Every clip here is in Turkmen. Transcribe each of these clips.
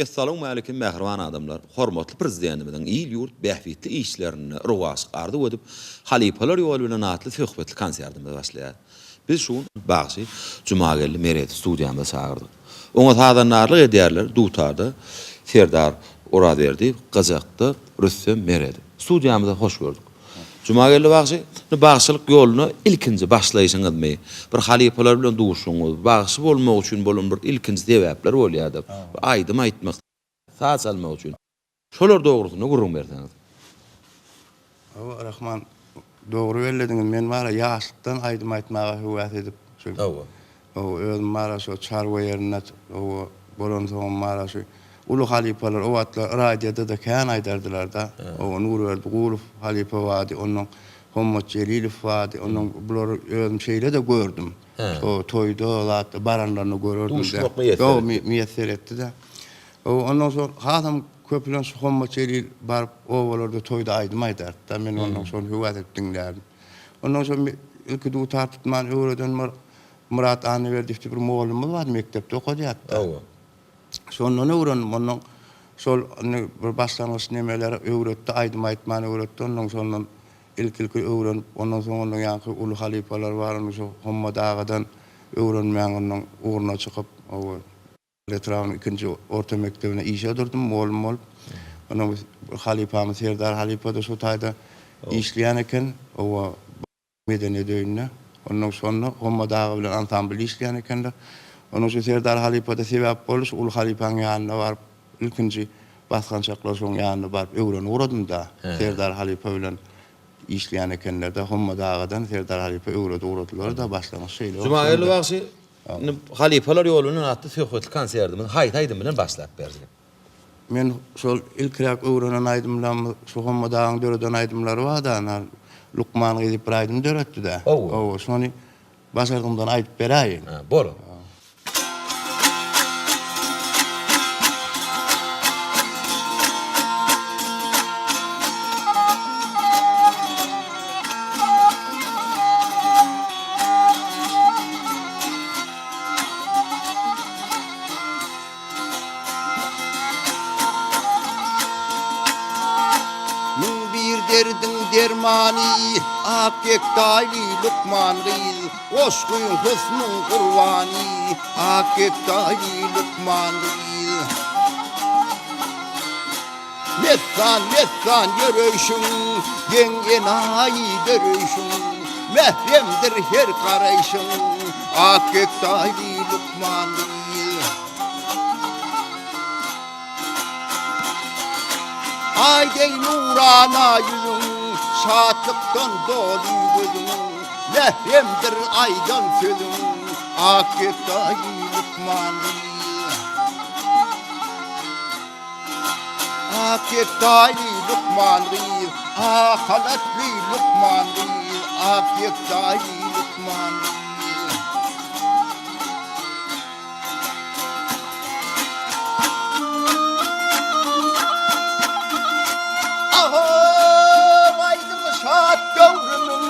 Essalawmalikim mähriban adamlar! Hormatly Prezidentimiziň il-ýurt bähbitli işlerinde rowaçlyk arzuw edip, Halypalar ýoly bilen atly söhbetli konsertimizi başlaýarys. Biz şu gün bagşy Jumageldi Meredi studiýamyza çagyrdyk. Oňa sazandarlyk edýärler dutarda Serdar Orazberdiýew, gyjakda Rüstem Meredow. Studiýamyza hoş gördük. Jumageldi bagşy, indi bagşylyk ýoluna ilkinji başlaýşyňyzmy, bir halypalar bilen duşuňyz, bagşy bolmak üçin bolan bir ilkinji sebäpler bolýar-da, bir aýdym aýtmak, saz çalmak üçin. Şolar dogrusynda gürrüň berseňiz. Hawa, Rahman, dogry bellediňiz. Men bar-a ýaşlykdan aýdym aýtmaga höwes edip, şu Hawa. Hawa, özüm bar-a şo çarwa ýerinde, hawa, bolansoňam bar-a şu uly halypalar o wagtlar radioda-da kän aýdardylar-da. Hawa, Nurberdi Gulow halypa bardy, onnoň Hommat Jelilow bardy, onnoň bulary özüm şeýle-de gördüm. Şo toýda, zatda baranlaryny görerdim-de. Duşmak miýesser etdi. Hawa, miýesser etdi-de. Hawa, ondan soň hasam köplenç Hommat Jelil baryp obalarda toýda aýdym aýdardy-da, men onnoň şony höwes edip diňlärdim. Ondan soň ilki dutar tutmany öwreden bir Myrat Annaberdiýew diýip bir mugallymymyz bardy, mekdepde okadýardy-da. Hawa. Şondan öwrendim. Ondan şol indi bir başlangyç nemeleri öwretdi, aýdym aýtmany öwretdi. Ondan şondan ilki-ilki öwrenip, ondan soň ondan ýaňky uly halypalar bar, ondan şo Hommat agadan öwrenmäň ondan ugruna çykyp, hawa. Etrabyň ikinji orta mekdebine işe durdum, mugallym bolup. Ondan halypamyz Serdar halypa-da şo taýda işleýän eken. Owa, medeniýet öýünde. Ondan şonda Hommat aga bilen ansambl işleýän ekenler. Ondan şu Serdar halypa-da sebäp boldy, şu uly halypaň ýanyna baryp, ilkinji basgançaklary şoň ýanyna baryp öwrenip ugradym-da. Serdar halypa bilen işleýän ekenler-de. Hommat agadan Serdar halypa öwredip ugradylar-da, başlangyç şeýle boldy. Jumageldi bagşy, Indi Halypalar ýolundan atly söhbetli konsertimizi haýsy aýdym bilen başlap berjek? Men şol ilkiräk öwrenen aýdymlarymyz şu Hommat agaň döreden aýdymlary barda, ana, Lukman gyz diýip bir aýdym döretdi-dä. Hawa. Hawa, şony başardygymdan aýdyp beräýin. Ha, bolar. 1001 derdiň dermany, Ak ýektaýly lukman gyz, Goşgyň husnuň gurbany, Ak ýektaýly lukman gyz. Messan-messan ýöreýşiň, Geň-enaýy döreýşiň, Mähremdir her garaýşyň, Ak ýektaýly lukman gyz. Aý deý nurana ýüzüň, Şatlykdan doly gözüň, Mähremdir aýdan sözüň, Ak ýektaýly lukman gyz. Ak ýektaýly lukman gyz, ak halatly lukman gyz, ak ýektaýly lukman gyz. Ahow aýdyň şat döwrümiň,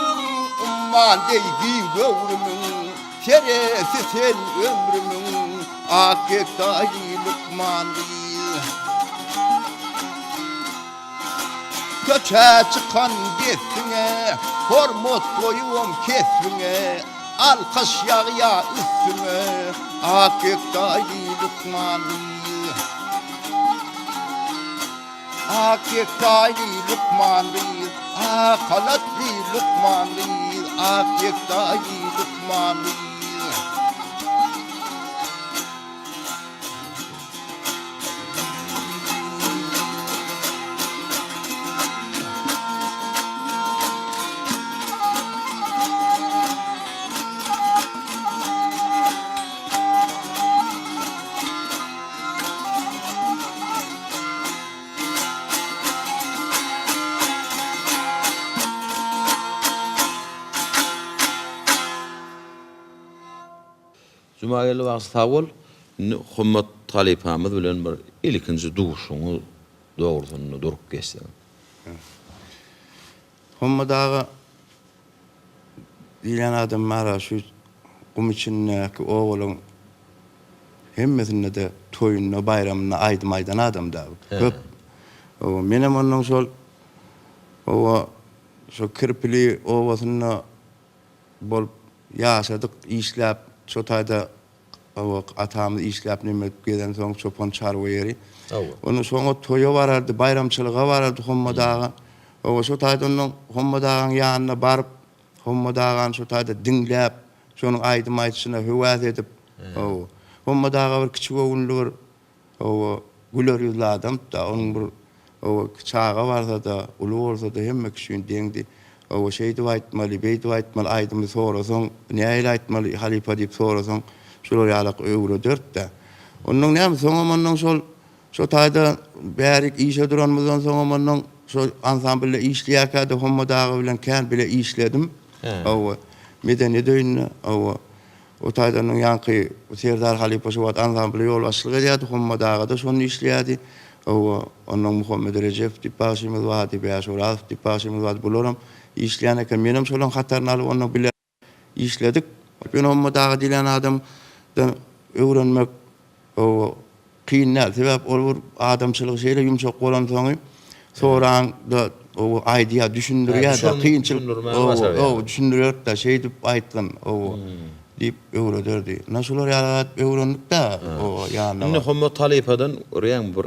umman deý giň göwrümiň, Seresi sen ömrümiň, Ak ýektaýly lukman gyz. Köçä çykan dessiňe, Hormat goýubam kesbiňe, Alkyş ýagýa üstüňe, Ak ýektaýly lukman gyz. Ak ýektaýly lukman gyz, Ak halatly lukman gyz, Ak ýektaýly lukman gyz. Jumageldi bagşy sag bol. Indi Hommat halypamyz bilen bir ilkinji duşuňyz dogrusynda durup geçseň. Hommat aga diýlen adam bar-a şu gum içindäki obalaryň. hemmesinde-de toýunda, baýramynda aýdym aýdan adam-da. Köp. Hawa, menem onnoň şol, hawa, şo Kirpili obasynda bolup ýaşadyk, işläp, şo taýda Hawa, atamyz işläp neme edip gezensoň çopan çarwa ýeri. Hawa. Onda şoňa toýa barardy, baýramçylyga barardy Hommat aga. Hawa, şo taýda onnoň Hommat agaň ýanyna baryp, Hommat agany şo taýda diňläp, şonuň aýdym aýdyşyna höwäs edip, hawa. Hommat aga bir kiçigöwünli bir Hawa, güler ýüzli adamdy-da, onuň bir, hawa, çaga barsa-da, uly bolsa-da hemme kişi üçin deňdi. Hawa, şeýdip aýtmaly, beýdip aýtmaly, aýdymy sorasaň, nähili aýtmaly, halypa diýip sorasaň, şular ýalak öwrederdi-dä. Onnoň näme, soňam onnoň şol, şo taýda bärik işe duranymyzdan soňam onnoň şo ansamblda işleýärkä-de Hommat aga bilen kän bile işledim. Hawa, Medeniýet öýünde, hawa. O taýdan ýaňky Serdar halypa şo wagt ansambla ýolbaşçylyk edýärdi, Hommat aga-da şonda işleýärdi. Hawa, onnoň Muhammet Rejepow diýip bagşymyz bardy, Bäş Orazow diýip bagşymyz bardy. Bularam işleýän eken. Menem şolaryň hataryna alyp onda bile işledik. Ýöne Hommat aga diýlen adamdan öwrenmek, hawa, Kyn däl, sebäp ol bir adamçylygy şeýle ýumşak bolansoňy soraňda owo aýdýar, düşündirýär-de, kynçylyk owo, owo düşündirerdi-de, şeýdip aýtgyn, owo diýip öwrederdi. Ynha şular ýaly zat öwrendik-dä, owo ýanyna Indi baryp. Hommat halypadan görýäňmi bir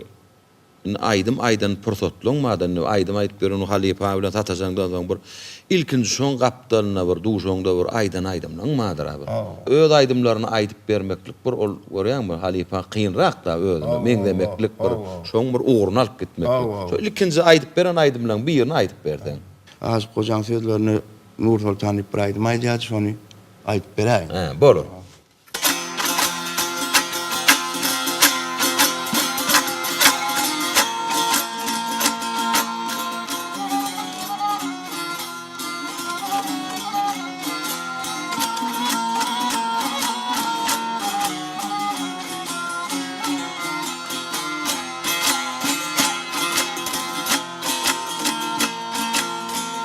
Indi aýdym aýdan pursatlaň barda indi aýdym aýdyp ýören halypa bilen sataşaňdan soň bir ilkinji şoň gapdalynda bir duşaňda bir aýdan aýdymlaň bardyr-a bir. Öz aýdymlaryny aýdyp bermeklik bir ol görýäňmi halypa kynrak-da özüne meňzemeklik bir şoň bir ugruny alyp gitmeklik. Şo ilkinji aýdyp beren aýdymlaň birini aýdyp berseň. Aşyk gojaň sözlerine Nursoltan diýip bir aýdym aýdýardy şony aýdyp beräýiň. Hä, bolar.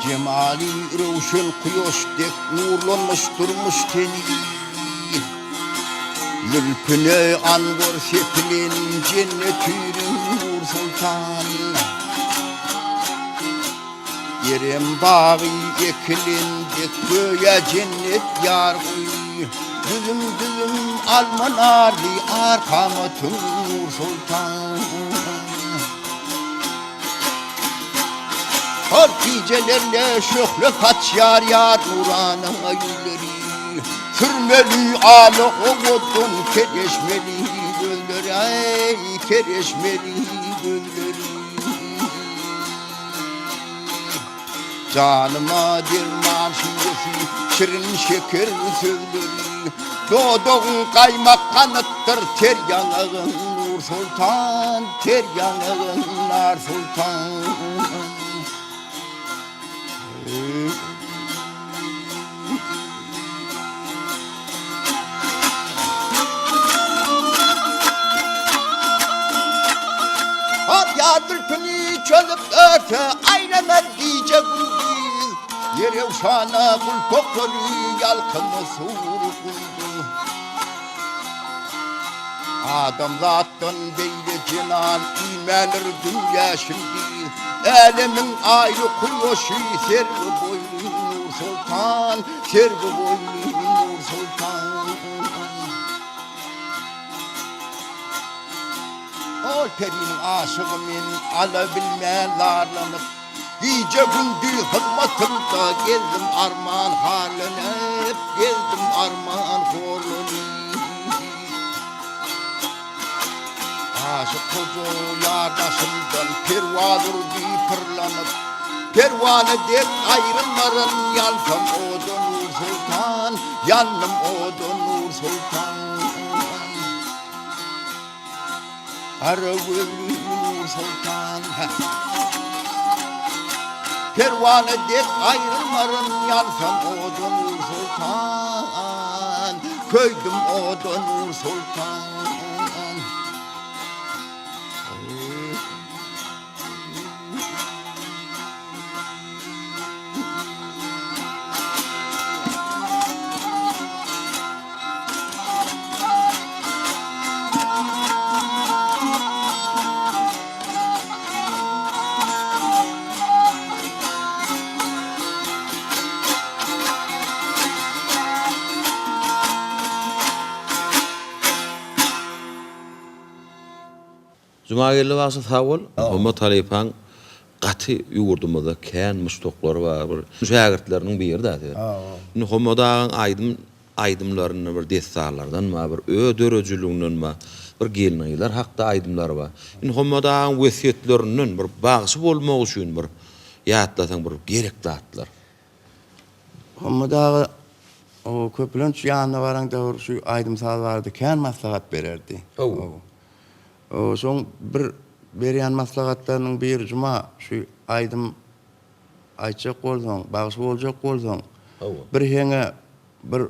Jemaly röwşen kuýaş dek nurlanmyş durmuş teni. Zülpüne anwar sepilen jennet hüýri Nur Soltan. Erem bagy ekilen dek göýä jennet ýar goý. Düzüm-düzüm alma narly arkama tüň Nur Soltan. Hor gijelerle şöhle saçýar ýar nurana ýüzleri. Sürmeli ala owadan kereşmeli gözleri, aý, kereşmeli gözleri. Janyma derman şiresi, şirin şeker sözleri. Dodagyň gaýmak ganytdyr ter ýaňagyň Nur Soltan, ter ýaňagyň Nar Soltan. Ak ýar zülpüni çözüp örse, aýlanar gije-gündiz. Ýerewşana gulpaklary ýalkymy sur guýdy. Adamzatdan beýle jenan inmändir dünýä şindi. Älemiň aýly kuýaşy serwi boýly Nursoltan, serwi boýly Nursoltan. Ol periniň aşygy men ala bilmän zarlanyp, Gije-gündiz hyzmatynda gezdim arman harlanyp, Gezdim arman horlanyp. Aşyk hoja ýar daşymdan perwaz urdy pyrlanyp, Perwana dek aýrylmaryn ýansam oda Nursoltan, Ýandym oda Nursoltan. Gara gözli Nursoltan. Perwana dek aýrylmaryn ýansam oda Nursoltan, Köýdüm oda Nursoltan. Jumageldi bagşy sag bol. Hommat halypaň gaty ýurdumyzda kän muşdaklary bar bir şägirtleriniň biri-dä sen. Indi Hommat agaň aýdym aýdymlarynda bir dessanlardan bar, bir öz döredijiliginden bar, bir gelin-gyzlar hakda aýdymlary bar. Indi Hommat agaň wesýetlerinden bir bagşy bolmak üçin bir ýatlasaň bir gerek zatlar. Hommat aga o köplenç ýanyna baraňda bir şu aýdym-saz barada kän maslahat bererdi. Hawa. Şoň bir berýän maslahatlarynyň biri Juma şu aýdym aýtjak bolsaň, bagşy boljak bolsaň, bir heňe bir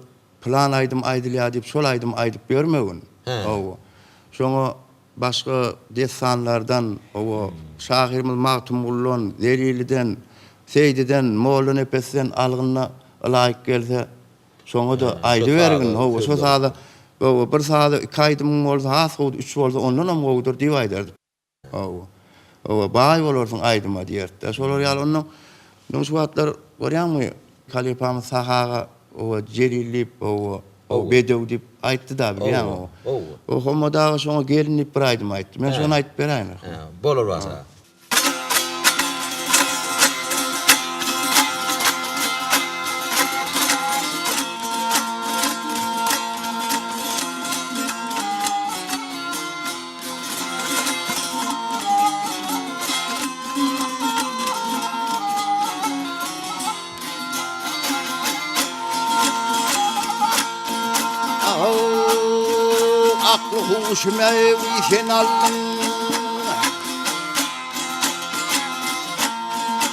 pylan aýdym aýdylýar diýip şol aýdymy aýdyp ýörmegin. Hawa. Şoňa başga dessanlardan, hawa, şahyrymyz Magtymguludan, Zeliliden, Seýdiden, Mollanepesden algyna ylaýyk gelse, şoňa-da aýdybergin. Hawa, şo saza, hawa, bir saza iki aýdymyň bolsa has gowudyr, üç bolsa ondanam gowudyr diýip aýdardy. Hawa. Hawa, baý bolarsyň aýdyma diýerdi-de. Şolar ýaly onnoň, onnoň şu wagtlar görýäňmi, halypamyz Sahy aga, hawa, Jelil diýip, hawa, Bedew diýip aýtdy-da, bilýäň, hawa. Hawa. Hommat aga şoňa Gelin diýip bir aýdym aýtdy. Men şony aýdyp beräýin. Bolar bagşy aga. Akly-huşumy sen aldyň.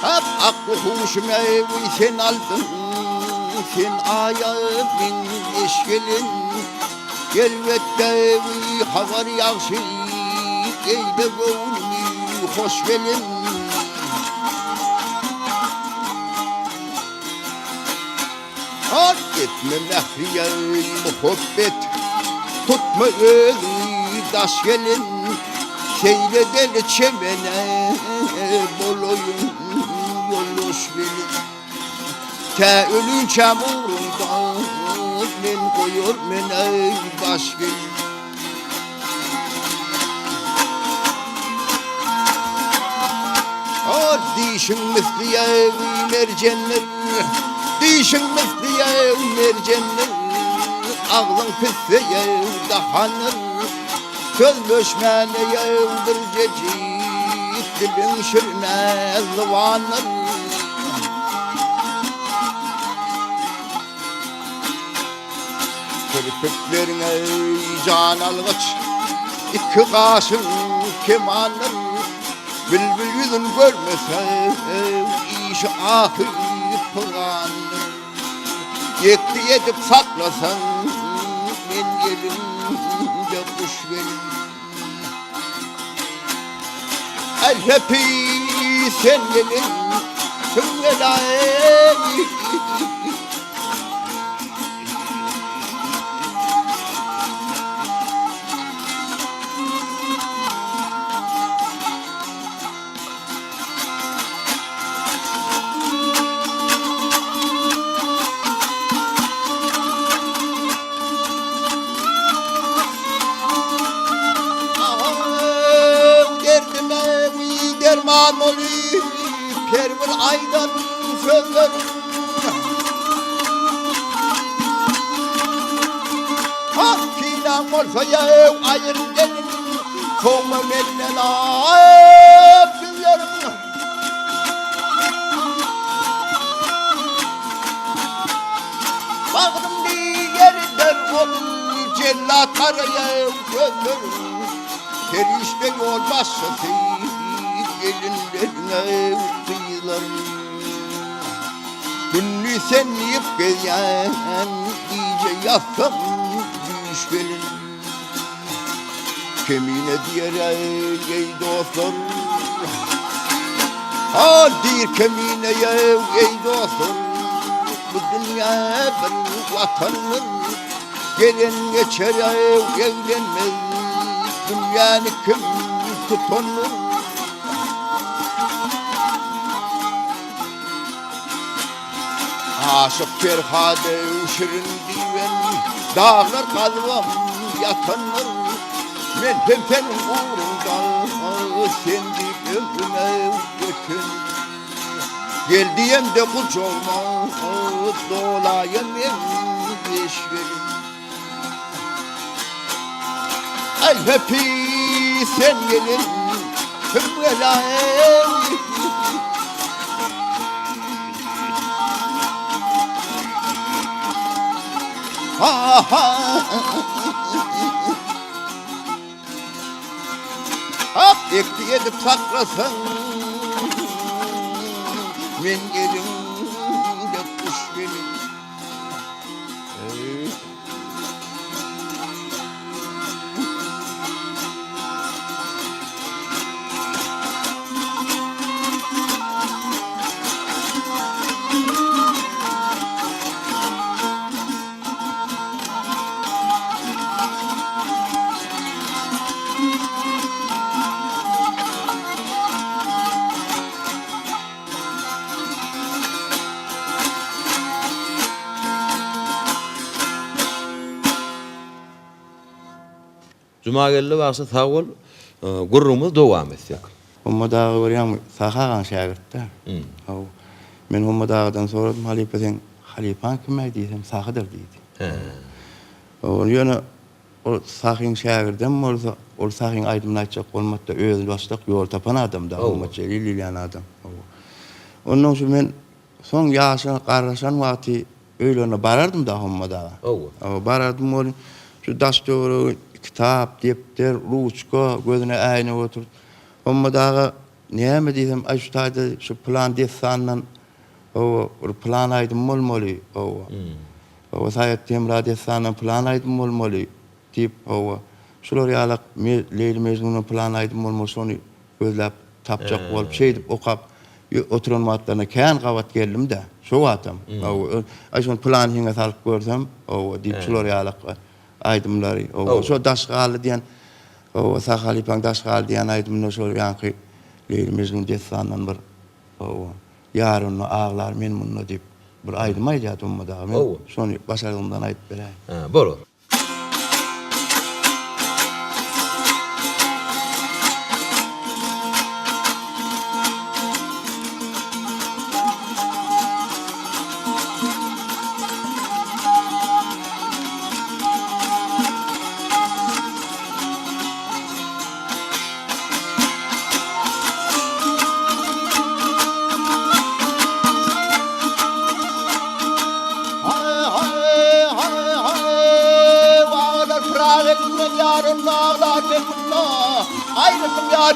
Hap akly-huşumy sen aldyň. Sen aýa men eşgelin. Elbetde habar ýagşy, eýle göwnümi hoş gelin. Hak etme mähriýe muhabbet, tutma özüňi daş gelin. Şeýle deli çemene bolaýyn ýoldaş gelin. Tä ölünçäm ugruňda men goýar men eý baş gelin. Ot dişiň misli eý merjendir, dişiň misli eý merjendir, agzyň pisse eý dahandyr. Sözleşmäne eý birjejik diliň şirine zybandyr. Kirpikleriňe jan algyç, Iki gaşyň kemandyr. Bilbil ýüzün görmese, Işi ahy pygandyr. Ýekdi edip saklasaň, Men elimde guş gelin. Elhepi sen gelin Tüwelay. Derdime derman bolup her bir aýdan sözlerim. Ah kinaň bolsa ýa aýyr gelin, sowma menden aýyp ýüzleriň. Bagrym diýerden ol jellat garaýa gözleriň. Perişde ýolbaşçysy gelinleriňe gyzlaryň. Gündiz sen diýip gezýän, gije ýatsam düýş gelin. Kemine diýer eý dostlar. Ha diýr kemine eý dostlar. Bu dünýä bir watandyr. Gelen geçer eglenmez. Dünýäni kim tutandyr? Aşyk Perhady şirin diýen, Daglar gazybam ýatandyr. Men hem seniň ugruňda. Sen diýip ömrüme öten. Gel diýemde gujagyma dolaýan meň eşregim. Aý hepi sen gelin kim gelaý. Ha ha. Hak ekdi edip saklasaň Men gelin dek guş gelin. Jumageldi bagşy sag bol. Gürrüňimizi dowam etsek. Hommat aga görýäňmi, Sahy agaň şägirtdä. Hawa. Men Hommat agadan soradym, halypa seň halypaň kim-äý diýsem, Sahydyr diýdi. Hawa, ýöne ol Sahyň şägirdem bolsa, ol Sahyň aýdymyny aýtjak bolmady-da, özbaşdak ýol tapan adam-da, Hommat Jelil diýilýän adam. Hawa. Onnoň şu men Soň ýaşy garraşan wagty öýlerine barardym-da Hommat aga. Hawa. Hawa, barardym welin, şu daş-töweregi kitap, depder, ruçka, gözüne äýnek oturyp, Hommat aga, näme diýsem, aý şu taýda şu pylan dessandan, hawa, bir pylan aýdym bolmaly, hawa. Hawa, Saýat-Hemra dessandan pylan aýdym bolmaly diýip, hawa, şular ýalak Leýli-Mejnundan pylan aýdym bolmaly, şony gözläp tapjak bolup, şeýdip okap oturan wagtlaryna kän gabat geldim-de, şo wagtam. Hawa, aý şony pylan heňe salyp görsem, hawa, diýip şular ýalak aýdymlary, hawa, şo Daş galdy diýen, hawa, Sahy halypaň Daş galdy diýen aýdymynda şol ýaňky Leýli-Mejnun dessandan bir, hawa, Ýar onda aglar, men munda diýip bir aýdym aýdýardy Hommat aga. Men şony başardygymdan aýdyp beräýin. Hä, bolar.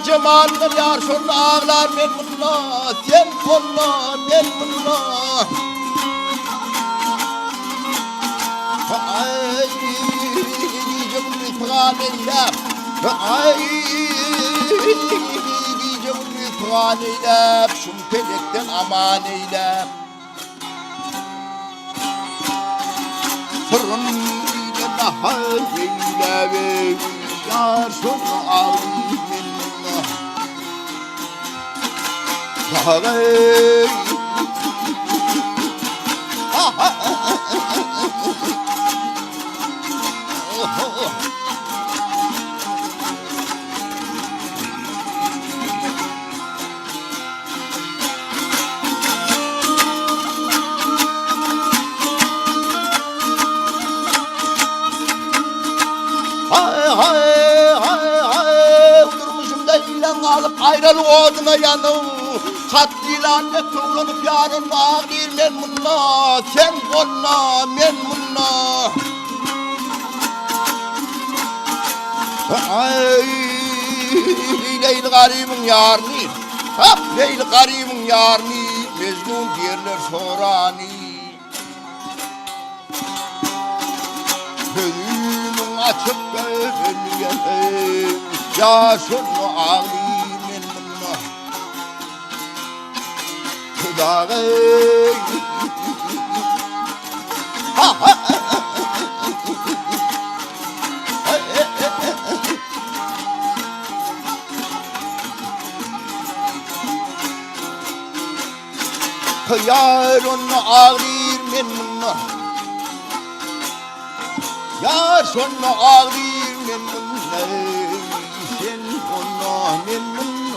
Jemalyndan ýar şonda aglar men munda sen onda men munda Aý gije gündiz pygan eýläp Aý gije gündiz pygan eýläp şum pelekden aman eýläp Syryn ile nahar eýläp ýar şonda aglaýyn men munda Durmuşymda ýylan galyp aýralyk oduna ýanyp Hat ýylan dek towlanyp ýarym aglyr men munda sen onda men munda Aý Leýli garybyň ýaryny Hak Leýli garybyň ýaryny Mejnun diýerler sorany Gözümiň açyp görülýän Ýaşuly agly men munda Hudaý Ha ha Ýar onda aglyr men munda Ýar şonda aglyr men munda Sen onda men munda.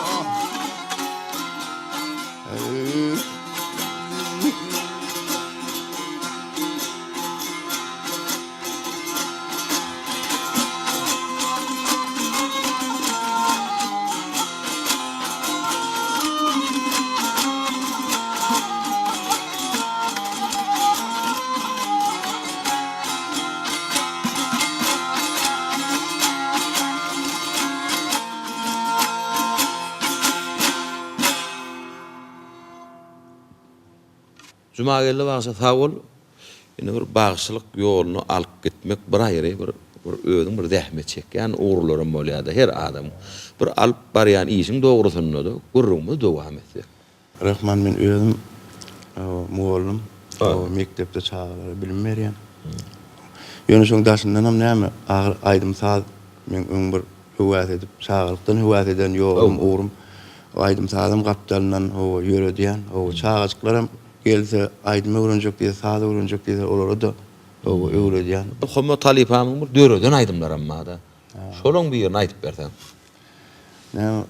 Jumageldi bagşa sag bol. Indi bir bagşylyk ýoluny alyp gitmek bir aýry bir bir özüň bir zähmet çekýän ugurlaram bolýada her adamyň. Bir alyp barýan işiň dogrusynda-da gürrüňimizi dowam etsek. Rahman men özüm mugallym, mekdepde çagalara bilim berýän. Ýöne şoň daşyndanam näme agyr aýdym-saz meň öň bir höwäs edip, çagalykdan höwäs eden ýolum, ugrum. Aýdym-sazam gapdalyndan hawa ýöredýän. Hawa çagajyklaram gelse aýdym öwrenjek diýse, saz öwrenjek diýse olara-da hawa öwredýän. Hommat halypamyň bir döreden aýdymlaram bar-da. Şolaň birini aýdyp berseň. Näme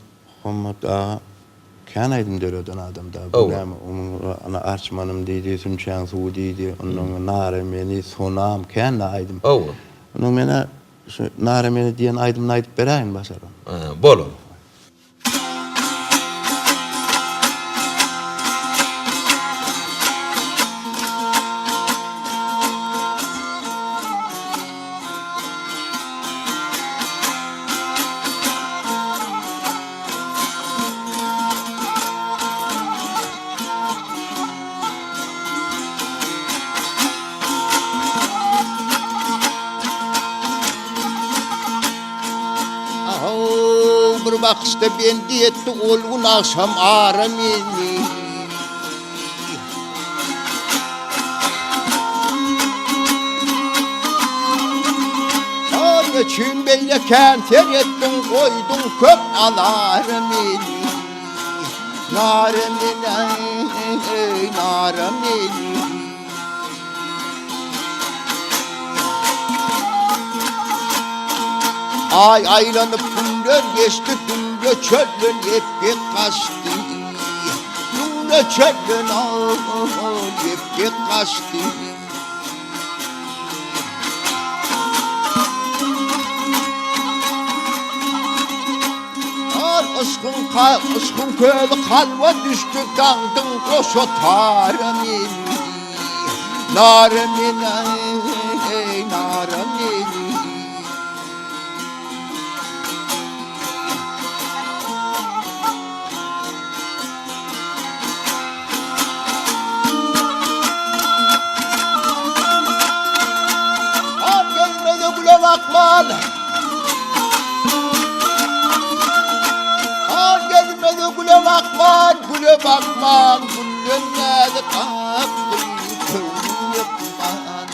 Hommat aga kän aýdym döreden adam da bu näme onuň ana arçmanym diýdi sünçäň suwy diýdi ondan nara meni sonam kän da aýdym. Hawa. Ondan menä şu nara meni diýen aýdymyny aýdyp beräýin başaran. Bolar. Ahow, bir bakyşda bendi etdi ol gün agşam ara meni. Näme üçin beýle kän seretdiň, goýduň köp azara meni. Nara meni, nara meni. Aý aýlanyp günler geçdi, dünýe çölden epgek gaçdy. Dünýe çölden epgek gaçdy. Ar yşkyň yşkyň közi kalba düşdi, daňdyň goşa tara meni. Nara meni, nara meni. Ar gelmeze güle bakman. Ar gelmeze güle bakman, güle bakman, gülden näzik akdy, köňlüm ýykman.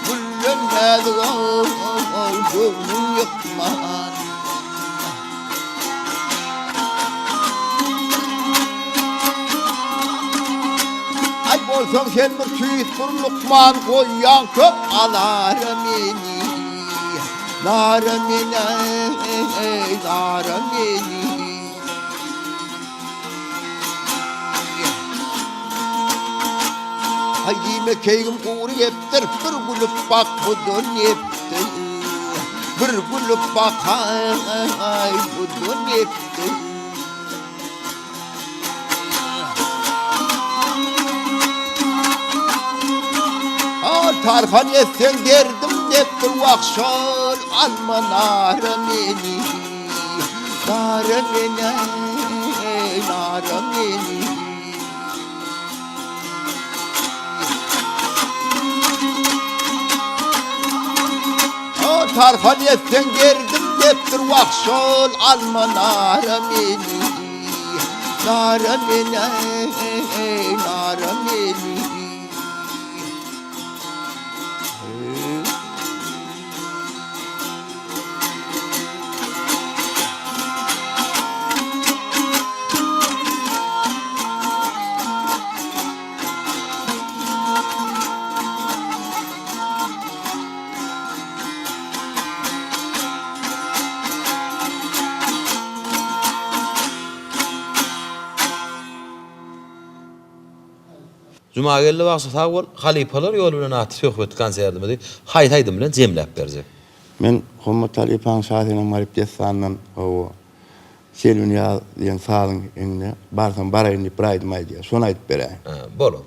Gülden näzik ol, göwnüm ýykman. Aý bolsaň sen bir tüýs bir lukman goýýaň köp azara meni. Nara meni, nara meni. Aý diýme keýgim gury gepdir, bir gülüp bak bu-da nepdir. Bir gülüp bak aý bu-da nepdir. Tarhan etseň derdim depdir wah şol alma nara meni nara meni nara meni. Tarhan etseň derdim depdir wah şol alma nara meni nara meni nara meni. Jumageldi bagşy sag bol, Halypalar ýoly bilen atly söhbetli konsertimizi haýsy aýdym bilen jemläp berjek? Men Hommat halypaň Şasenem Garyp dessanyndan hawa Selbi Nyýaz diýen sazyň heňine Barsam baraýyn diýip bir aýdym aýdýar. Şony aýdyp beräýin. Bolar.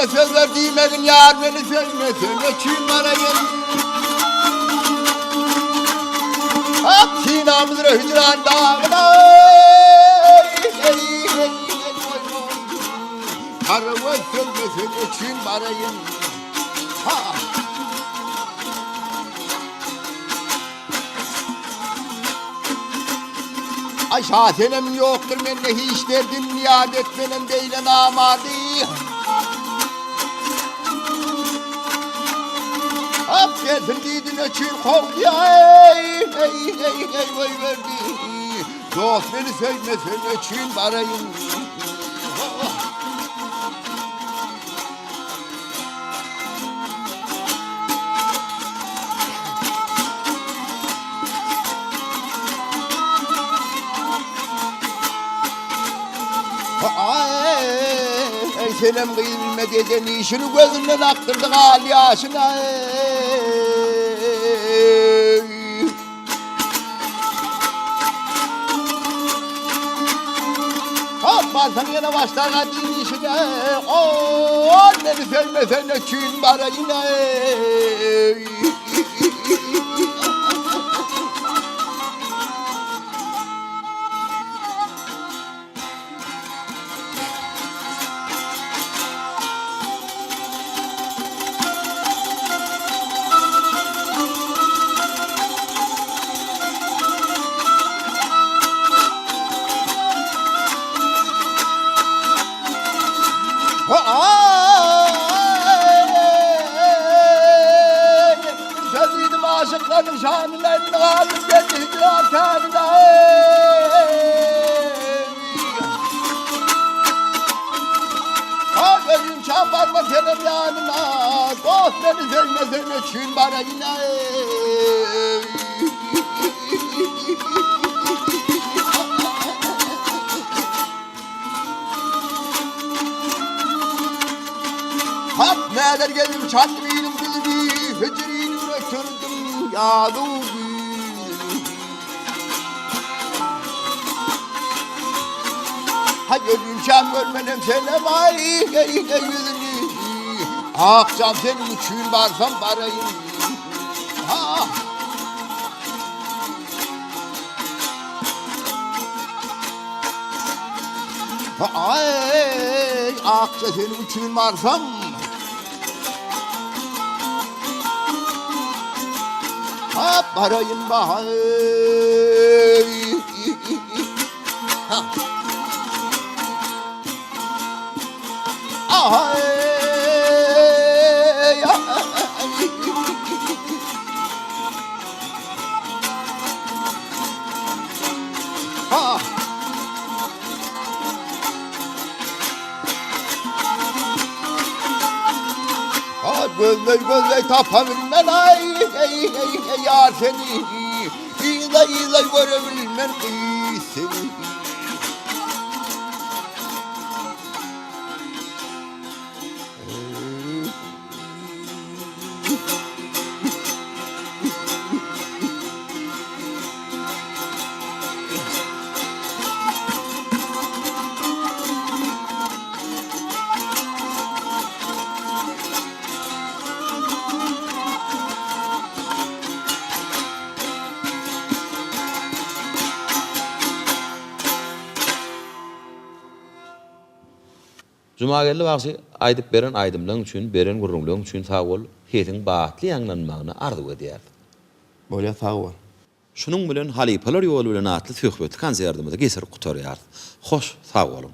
Beýle sözler diýmegin ýar meni söýmese neçün baraýyn. Hak synamyzra hijran dagyna Gara göz söýmese neçün baraýyn. Ha. Aý Şasenem ýokdur mende hiç derdim Nyýaz etmenem beýle namady. Hak gelsin diýdi neçün kowdy Eý eý eý eý goýberdi. Dost meni söýmese neçün baraýyn. Ay senem gyz bilmedi eden işini gözünden akdyrdy gal ýaşyna. Hop barsaň ýene başlar gadym işine Ol meni söýmese neçün baraýyn eý. Söz aşıklaryň şanyna indi galdym geldi hijran känine. Ha gözüm çam barma senem ýanyna, dost meni söýmese neçün baraýyn eý. Hak näler geldim çandym iliň dilini, hijrin ötürdüm ýazuw güýzüni. Hay ölünçäm görmenem senem ay ey ey ýüzüni. Akjam seniň üçin barsam baraýyn. Ha. Ay akça seniň üçin barsam. Ha baraýyn bahay. Ha. Ay. Ha. Ha gözley gözley tapabilmen ay ey ey ey yar seni Yla yla görebilmen kız seni. Jumageldi bagşy aýdyp beren aýdymlaň üçin beren gürrüňleň üçin sag bol sesiň batly ýaňlanmagyny arzuw edýäris. Bolýa sag bol. Şunuň bilen Halypalar ýoly bilen atly söhbetli konsertimizi geçirip gutarýarys. Hoş sag boluň.